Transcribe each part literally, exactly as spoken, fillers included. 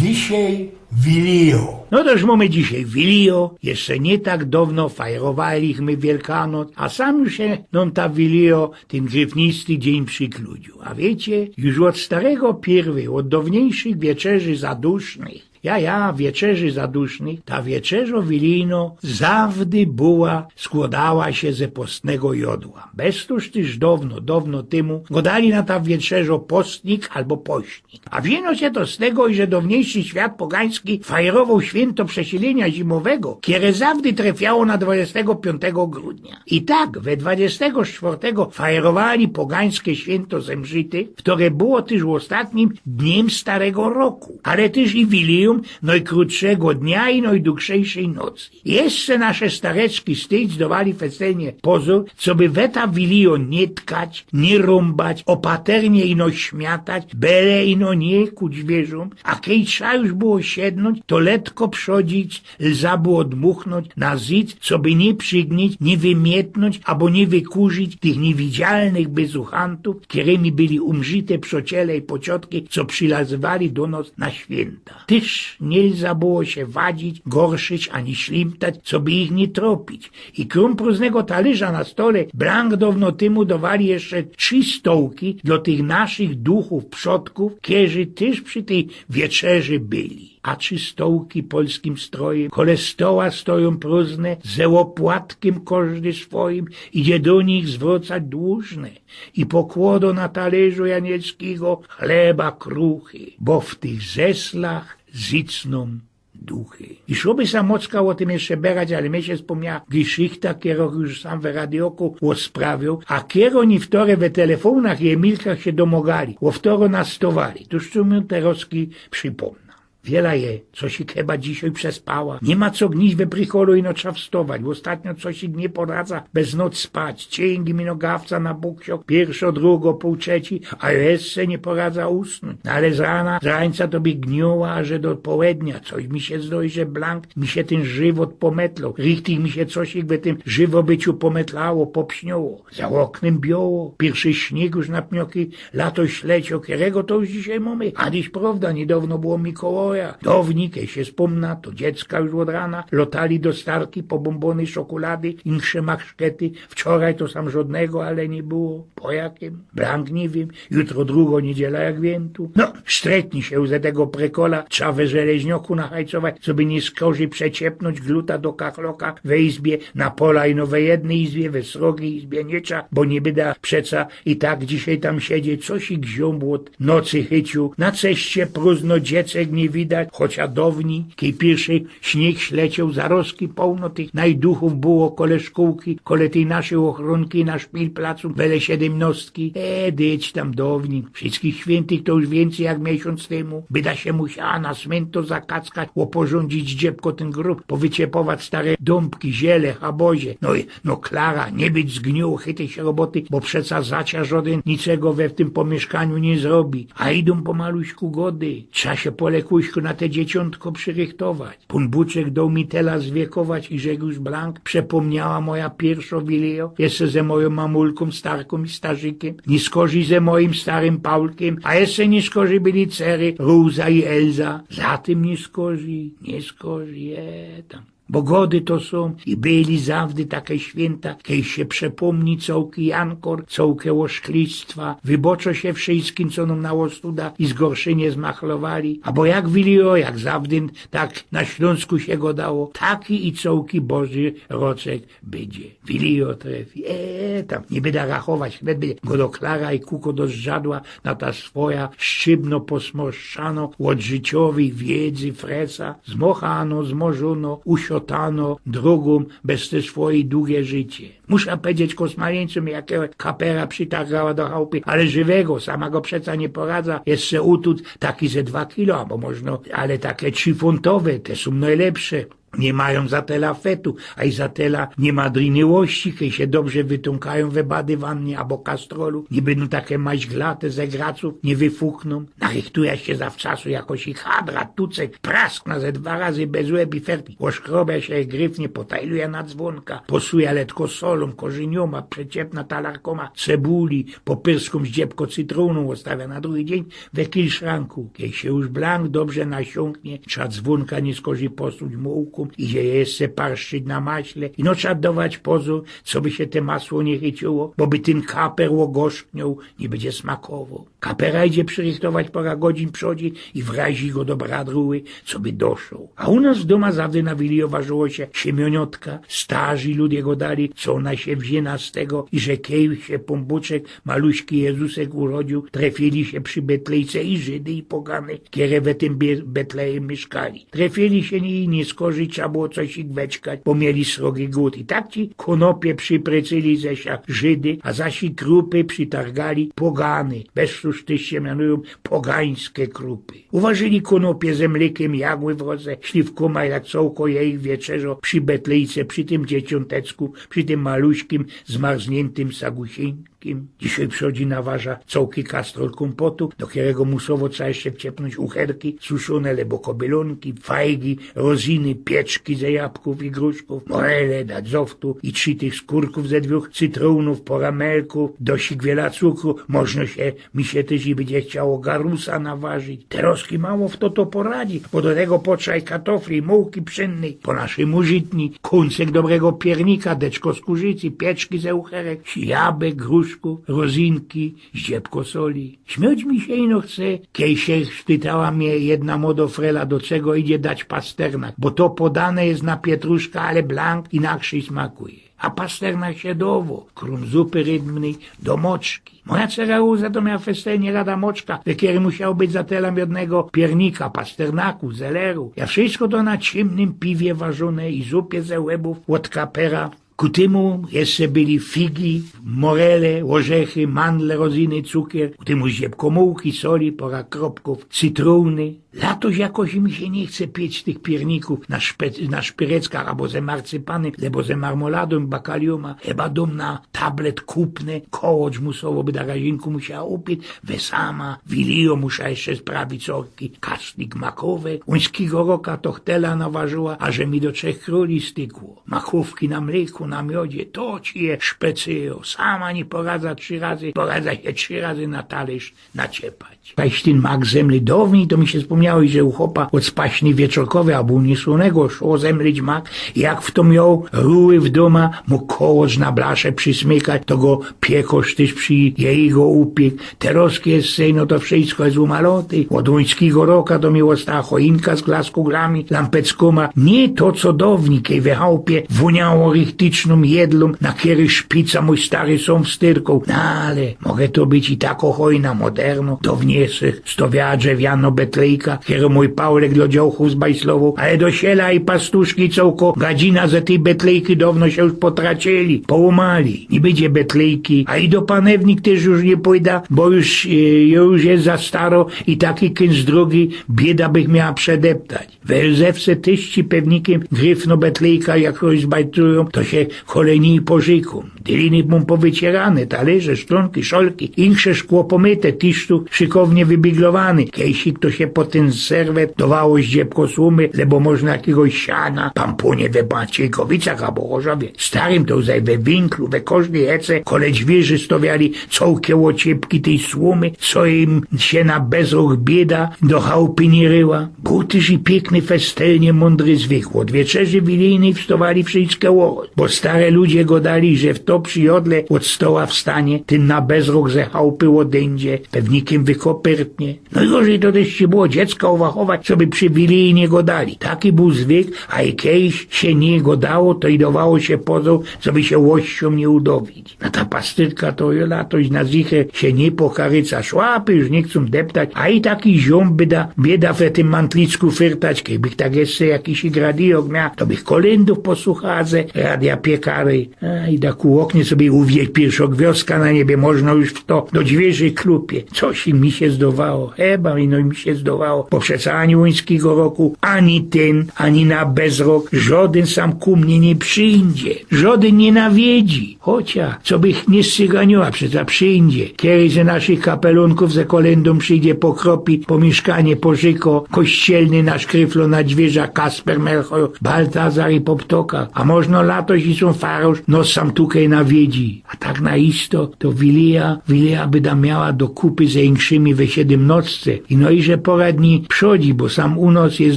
Dzisiej Wilijo. No toż mōmy dzisiej Wilijo, jeszcze niy tak downo fajerowaliśmy Wielkanoc, a sam już sie nōm ta Wilijo, tyn gryfnisty dziyń przikludziōł. A wiycie, już ôd starego piyrwyj, ôd downiejszych wieczerzy zadusznych, ja, ja, wieczerzy zadusznych, ta wieczerzo wilijno zawdy była, skłodała sie ze postnego jodła. Bez toż tyż downo, downo tymu godali na ta wieczerzo postnik abo pośnik. A wziōnło sie to z tego, iże downiejszy świat pogański fajerowoł świynto przesilynia zimowego, kere zawdy trefiało na dwudziestego piōntego grudnia. I tak we dwudziestego czwartego fajerowali pogańske świynto Zemrzity, kere było tyż ôstatnim dniym starego roku, ale tyż i wilijōm nojkrōtszego dnia i nojdugszejszyj nocy. Jeszcze nasze stareczki styć dowali fecelnie pozōr, coby we ta Wilijo niy tkać, niy rōmbać, ôpaternie ino śmiatać, bele ino niy kuć zwierzōm, a kej trza już było siednōńć, to letko przodzić łza było dmuchnōńć na zid, coby niy przignić, niy wymietnōńć abo niy wykurzić tych niywidzialnych bezuchantōw, kerymi byli umrzite przociele i pociotki, co przilazywali do nos na świynta. Tyż niy łza było sie wadzić, gorszyć ani ślimtać, coby ich niy tropić. I krōm prōżnego talyża na stole, blank downo tymu dowali jeszcze trzi stołki dlo tych naszych duchōw przodkōw, kerzy tyż przi tyj wieczerzy byli. A trzi stołki polskim strojym kole stoła stojōm prōżne, ze ôpłatkym kożdy swojim idzie do nich zwrōcać dłużne. I pokłodo na talyżu Janielskigo chleba kruchy, bo w tych zeslach zicnōm duchy. I szłoby sa mocka ô tym jeszcze berać, ale mie sie spōmniała geszichta, kerõ już sam we radioku ôsprawioł, a kerõ niywtore we telefōnach i emilkach sie domogali, ô wtorõ nas towali. Toż co mōm terozki przipōmna. Wiela je, co sie chyba dzisiej przespała. Niy ma co gnić we pricholu, ino trza wstować. Ôstatnio co sie niy poradza bez noc spać. Ciyngi mi nogawca na buksiok, piyrszõ, drugõ, pōł trzeci, a jeszcze niy poradza usnōńć. No ale z rana, z rańca to by gnioła, że do połednia. Coś mi sie zdŏwŏ, że blank mi sie tyn żywot pometlŏł. Richtig mi sie coś jakby tym żywobyciu pometlało, popśnioło. Za ôknym bioło, piyrszy śniyg już na pnioki lato śleciŏ, kerego to już dzisiej mōmy. A dyś prŏwda, niydŏwno było Mikołaja. Dŏwni, kej sie spōmna, to dziecka już ôd rana lŏtali do starki po bōmbōny, szokulady, insze maszkety. Wczoraj to sam żŏdnego, ale niy było. Po jakim? Blank niy wiym. Jutro drugŏ niydziela, jak wiym tu. No, sztrytni sie ze tego prekola, trza we żeleźnioku nahajcować, coby niy skorzij przeciepnōńć gluta do kachloka we izbie, na pola ino we jednyj izbie, we srogij izbie niy trza, bo niy byda przeca i tak dzisiej tam siedzieć, coś i gziōm ôd nocy chyciōł. Na ceście prōżno, dziecek niy widać, chociŏż dŏwni, kej piyrszy śniyg ślecioł, zarozki połno tych najduchōw było kole szkōłki, kole tyj naszyj ôchronki na szpilplacu, bele siedymnŏstki. E, dyć tam dŏwni. Wszyjskich Świyntych to już wiyncyj jak miesiōnc tymu. Byda sie musiała na smyntŏrz zakackać, ôporzōndzić dziebko tyn grōb, powyciepować stare dōmbki, ziele, chabozie. No i, no Klara, niy być zgniōłŏ chytyj sie roboty, bo przeca zaciŏ żŏdyn niczego we tym pōmiyszkaniu niy zrobi. A idōm pomaluśku gody. Trza sie polekuśku na te dzieciōntko przyrychtować. Pōn Bōczek doł mi tela zwiekować, iże już blank przepōmniała moja piyrszŏ wiliyŏ, jeszcze ze mojōm mamulkōm, starkōm i starzikiym. Niy skorzij ze mojim starym Paulkiym, a jeszcze niy skorzij byli cery Róza i Elza. Za tym niy skorzij, niy skorzij, e, tam. Bo gody to sōm i byli zawdy take świynta, kej sie przepōmni cołki jankor, cołke ôszklistwa, wybŏczŏ sie wszyjskim, co nōm na ôstuda i zgorszynie zmachlowali, abo jak wiliyŏ, jak zawdy, tak na Ślōnsku sie gŏdało, taki i cołki Boży roczek bydzie. Wiliyŏ trefi, e, tam, niy byda rachować, wnet bydzie, gŏdŏ Klara i kukŏ do zdrzadła na ta swoja szczibno posmorszczanŏ ôd życiowyj wiedzy fresa, zmachano, zmorzono, usiotano drōgōm bez te swoje dugie życie. Musza pedzieć kosmaleńcōm, jakego kapera przitargała do chałpy, ale żywego, sama go przeca niy poradza jeszcze utōc, taki ze dwa kilo, abo możno, ale take trzifōntowe, te sōm nojlepsze. niy majōm za tela fetu, a i za tela niy ma driniwości, kej sie dobrze wytōnkajōm we badywannie abo kastrolu, niy bydōm take maźglate ze gracōw, niy wyfuknōm. Narychtuje sie zawczasu jakoś i hadra, tucek, praskna ze dwa razy bez łeb i fertki. Ôszkrobie sie gryfnie, potajluje na dzwōnka, posuje letko solōm, korzyniōma, przeciepna, talarkōma, cebuli, popyrskōm ździebko cytrōnōm ôstawia na drugi dziyń we kilszranku. Kej sie już blank dobrze nasiōnknie, trza dzwōnka niyskorzij posuć mułkōm, idzie jeszcze parszczyć na maśle, ino trza dować pozōr, coby sie te masło niy chyciło, bo by tyn kaper ôgorzknioł, niy bydzie smakowoł. Kapera idzie przyrychtować pora godzin przodzi i wrazi go do bradruły, coby doszoł. A u nos dōma zawdy na Wilio warzyło sie siemiōniotka, starzi ludzie godali, co ôna sie wziyna z tego, iże kej sie pōnbōczek, maluśki Jezusek urodziył, trefiyli sie przi Betlejce i Żydy, i pogany, kere we tym Be-, Betlejym miyszkali. Trefiyli sie i niyskorzij trza było coś ich weczkać, bo mieli srogi gōd. I tak ci kōnopie prziprycyli ze sia Żydy, a zaś i krupy przitargali pogany. Bez cōż tyż sie mianujōm pogańske krupy. Uważyli kōnopie ze mlykym, jagły w roce, śliwkōma, jak cołko je ich wieczerzŏ przi Betlejce, przi tym Dzieciōntecku, przi tym maluśkim, zmarzniyntim sagusiynkim. Dzisiej przodzi na warza cołki kastrol kōmpotu, do kerego musowo trza jeszcze wciepnōńć ucherki, suszōne lebo kobylōnki, fajgi, rozyny, pieczki ze jabkōw i gruszkōw, morele, dać zoftu i trzi tych skōrkōw ze dwōch cytrōnōw, pora melku, do sigwiela cukru, możno sie, mi sie tyż i bydzie chciało garusa nawarzić. Terŏzki mało fto to poradzi, bo do tego potrzeba i katofli, i mułki pszynnyj, po naszymu żytni, kōncek dobrego piernika, deczko skōrzycy, pieczki ze ucherek, jabek, gruszkōw, rozynki, ździebko soli. Śmioć mi sie ino chce, kej sie spytała mie jedna młodŏ frela, do czego idzie dać pasternak, bo to podane je na pietruszka, ale blank inakzyj smakuje. A pasternak sie dŏwŏ, krōm zupy rybnyj, do moczki. Moja cera Ruza to miała festelnie rada moczka, we kerej musiało być za tela miodnego piernika, pasternaku, zeleru. Ja wszysko to na ciymnym piwie warzōne i zupie ze łebōw ôd kapera. Ku tymu jeszcze byli figi, morele, ôrzechy, mandle, rozyny, cukier, ku tymu ździebko mułki, soli, pora kropkōw, cytrōny. Latoś jakoś mi sie niy chce piec tych piernikōw na szpe-, na szpyreckach abo ze marcypanym, lebo ze marmoladōm, bakaliōma. Chyba dōm na tablet kupne, kołŏcz musowo by do razinku musiała upiec, we sama, Wilio musza jeszcze sprawić sorki, kaszlik makowy, ōńskigo roka to chtela nawarzała, a że mi do Trzech Krōli stykło. Makōwki na mlyku, na miodzie, to ci je szpecyjo. Sama niy poradza trzi razy, poradza sie trzi razy na talyrz naciepać. Paś tyn mak zemly dŏwnij, to mi sie spōmniało, że u chopa ôd spaśnyj wieczorkowyj abo u niysłōnego szło zemlyć mak, jak fto mioł ruły w dōma, mōg kołŏcz na blasze przysmykać, to go piekŏrz tyż przi jejigo upiek. Terŏzki jeszcze, no to wszysko je umaloty. Ôd ōńskigo roka to mi ôsta choinka z glaskuglami, lampeckōma. Niy to, co dŏwnij, kej we chałpie wōniało richtycznōm jedlōm, na kerej szpica mōj stary sōm wstyrkoł. No ale może to być i tako chojna, moderno. Dŏwnij se stŏwiała drzewianŏ betlejka, kerõ mōj Paulek do dziołchōw zbajslowoł, ale do siela i pastuszki cołko gadzina ze tyj betlejki dŏwno sie już potracili, połōmali. Niy bydzie betlejki, a i do panewnik tyż już niy pōjda, bo już, e, już je za staro i taki kync drogi, bieda bych miała przedeptać. W Elzewce tyż ci pewnikiym gryfnõ betlejka, jak chtoś zbajtrujōm, to sie kole nij porzykōm. Dyliny mōm powyciyrane, talyrze, szklōnki, szolki, insze szkło pōmyte, tisztuch szykownie wybiglowane. Kejsik to sie pod tyn serwet dŏwało ździebko słōmy, lebo możno jakigoś siana, tam pōnie we Maciejkowicach abo Chorzowie Starym, to zŏ we winklu, we kożdyj hece, kole dźwiyrzy stŏwiali cołkie ôciepki tyj słōmy, co im sie na bezrok bieda do chałpy niy ryła. Bōł tyż i piykny, festelnie mōndry zwyk. Ôd wieczerzy wilijnyj wstŏwali wszyjske ôrŏ, bo stare ludzie gŏdali, że fto przi jodle ôd stoła wstanie, tyn na bezrok ze chałpy ôdydzie, pewnikiym wykopyrtnie. Nojgorzij to tyż sie było dziecka uwachować, coby przi wilijnie gŏdali. Taki bōł zwyk, a i kej sie niy gŏdało, to i dŏwało sie pozōr, coby sie łościōm niy udowić. Na ta pastyrka to latoś na zycher sie niy pokaryca, szłapy już niy chcōm deptać, a i taki ziōm byda, bieda we tym mantlicku fyrtać. Kej bych tak jeszcze jakiś gradijok miała, to bych kolyndōw posuchała ze radia piekary. A i da ku ôknie sobie uwieć, piyrszŏ gwiŏzdka na niebie, możno już fto do dźwiyrzy klupie. Coś mi sie zdŏwało, chyba ino mi sie zdŏwało. Bo przeca ani łuńskigo roku, ani tyn, ani na bezrok żodyn sam ku mie niy przijdzie, żodyn niy nawiedzi. Chocia, co bych niy scyganiła, przeca przijdzie. Kiedyś ze naszych kapelōnków ze kolyndą przijdzie, pokropi, po miyszkanie porzykŏ, kościelny na szkryflo, na dźwiyrzach Kasper, Melchior, Baltazar i po ptokach. A możno latoś i sōm farosz nos sam tukej nawiedzi. A tak na isto, to Wilija, Wilija by da miała do kupy ze inkszymi we siedymnŏstce. I no i że pora dni przodzi, bo sam u nos je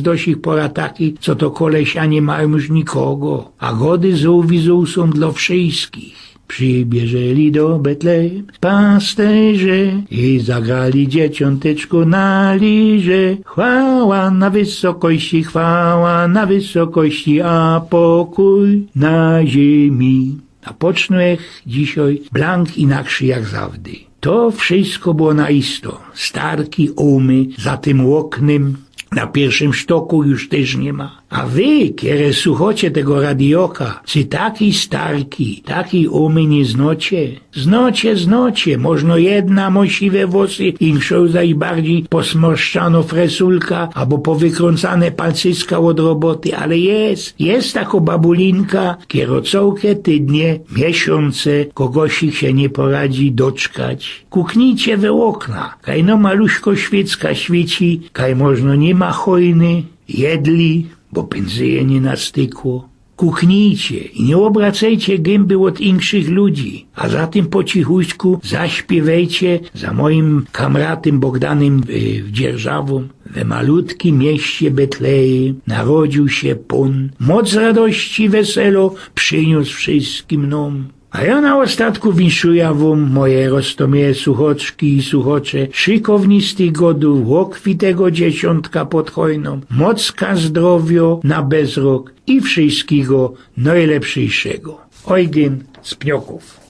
do sich pora taki, co to kolesia niy majōm już nikogo. A gody zōłwizuł sōm dlŏ wszyskich. Przybierzeli do Betlejem pasterze i zagrali dzieciōnteczku na lirze. Chwała na wysokości, chwała na wysokości, a pokōj na ziymi. A poczōntek dzisiej blank inakszy jak zawdy. To wszysko było na isto. Starki, ōmy, za tym ôknym, na piyrszym sztoku już tyż niy ma. A wy, kere suchocie tego radioka, czy takij starki, takij ōmy niy znocie? Znocie, znocie, możno jedna mŏ siwe włosy, inkszŏ zaś bardzij posmorszczano fresulka, abo powykrōncane palcyska ôd roboty, ale je, je takŏ babulinka, kero cołke tydnie, miesiōnce, kogosik sie niy poradzi doczkać. Kuknijcie we ôkna, kaj no maluśko świycka świyci, kaj możno niy ma chojny, jedli, bo pynzyje niy nastykło. Kuknijcie i niy ôbracejcie gymby ôd inkszych ludzi, a za tym po cichuśku zaśpiywejcie za mojim kamratym Bogdanym, y, Dzierżawōm. We malutkim mieście Betlejem narodził sie Pōn. Moc radości, weselo przyniōs wszyskim nōm. A jŏ na ôstatku winszuja wōm, moje roztōmie suchoczki i suchocze, szykownistych godōw, ôkwitego dzieciōntka pod chojnōm, mocka, zdrowiŏ na bezrok i wszyskigo nojlepszyjszego. Ojgyn z Pniokōw.